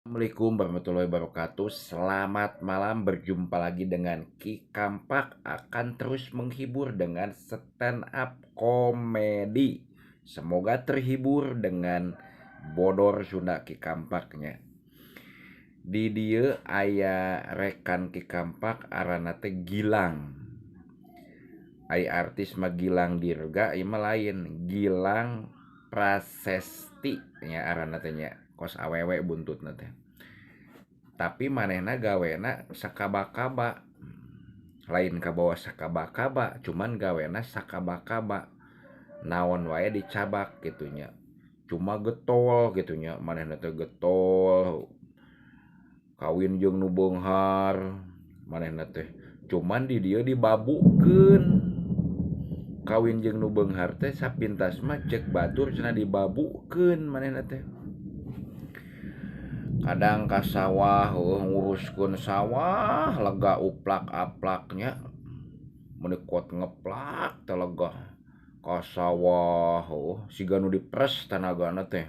Assalamualaikum warahmatullahi wabarakatuh. Selamat malam, berjumpa lagi dengan Ki Kampak, akan terus menghibur dengan stand up komedi. Semoga terhibur dengan bodor Sunda Ki Kampaknya. Di dieu aya rekan Ki Kampak, aranna teh Gilang. Ai artis mah Gilang Dirga, ieu mah lain, Gilang Prasesti nya aranna teh nya. Kos awewe buntutna teh. Tapi manehna gawena sakaba-kaba. Lain kabawa sakaba-kaba, cuman gawena sakaba-kaba. Naon wae dicabak kitu nya. Cuma getol kitu nya, manehna teh getol. Kawin jeung nu beunghar manehna teh. Cuman di dieu dibabukeun. Kawin jeung nu beunghar teh sapintas mah ceuk batur cenah dibabukeun manehna teh. Kadang ka sawah heueuh nguruskeun sawah lega uplak-aplaknya, meuni kuat ngeplak teh lega ka sawah heueuh siga nu diperes tanagana teh.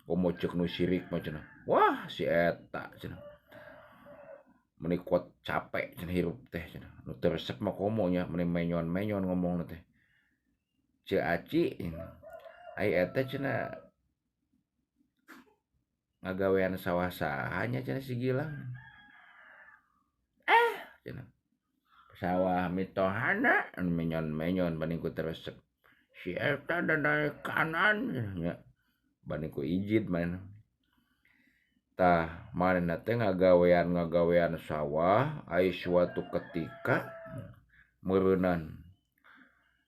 Komo ceuk nu sirik mah cenah, wah si eta cenah. Meuni kuat capek cenah hirup teh cenah. Nu teu resep mah komo nya meuni menyon-menyon ngomongna teh. Ceu Aci ai eta cenah ngagawean sawah saha nya cenah si Gilang. Cenah sawah mitohana menyon-menyon banding ku teu resep. Si eta dadaekanan nya banding ku ijid manehna. Tah manehna teh ngagawean sawah ai suatu ketika meureunan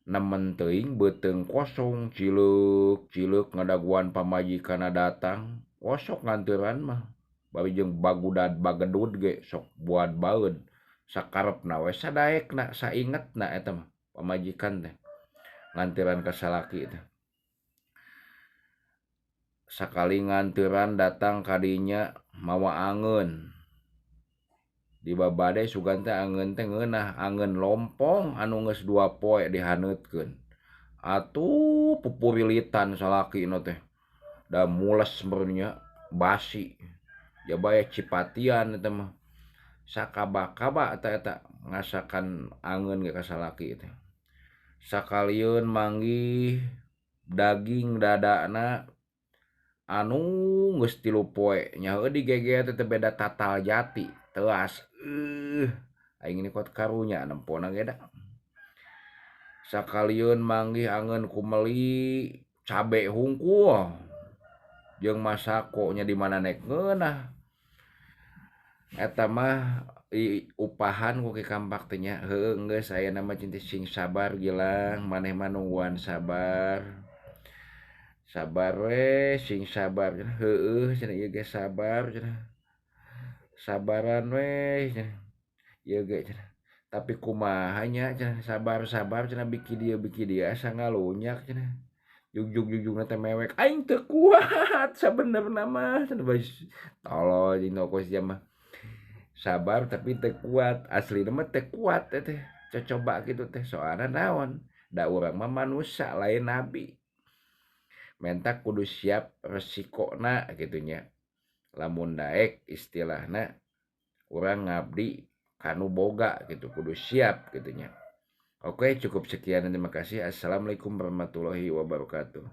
nemen teuing beuteung kosong cileuk-cileuk ngadaguan pamajikanna datang. Osok nganturan mah bari jeung bagudad bagedud ge sok buat baeud sakarepna we sadaekna saingetna eta mah pamajikan teh nganturan ka salaki teh. Sakali nganturan datang ka dinya mawa angeun. Di babade sugan teh angeun teh ngeunah angeun lompong anu geus 2 poe dihaneutkeun. Atuh pupurilitan salakina teh. Da mules meureun basi. Jaba aya cipatian eta mah. Sakaba-kaba eta eta ngasakan angeun ge ka salaki teh. Sakalieun manggih daging dadana anu geus 3 poe nya heueuh digeged teh beda tatal jati teuas. Aing ini kuat karunya nempona ge da. Sakalieun manggih angeun kumeli cabe hungkul jeung masako nya di mana nek ngeunah. Eta mah upahan ku Ki Kampak teh nya. Heueuh geus ayeuna mah cinti sing sabar Gilang, maneh mah nungguan sabar. Sabar we, sing sabar. Heueuh cenah ieu ge sabar cenah. Sabaran we cenah. Ieu ge cenah. Tapi kumaha nya cenah sabar-sabar cenah biki dieu asa ngalunyak cenah. Jugjug-jugjugna teh mewek aing teu kuat sabenerna mah cenah bae tolol jeung toko sia mah. Sabar tapi teu kuat, aslina mah teu kuat teh. Cocoba kitu teh soalna naon? Da urang mah manusia lain nabi. Menta kudu siap resikona kitu nya. Lamun daek istilahna urang ngabdi kanu boga kitu kudu siap kitu nya. Oke, cukup sekian dan terima kasih. Assalamualaikum warahmatullahi wabarakatuh.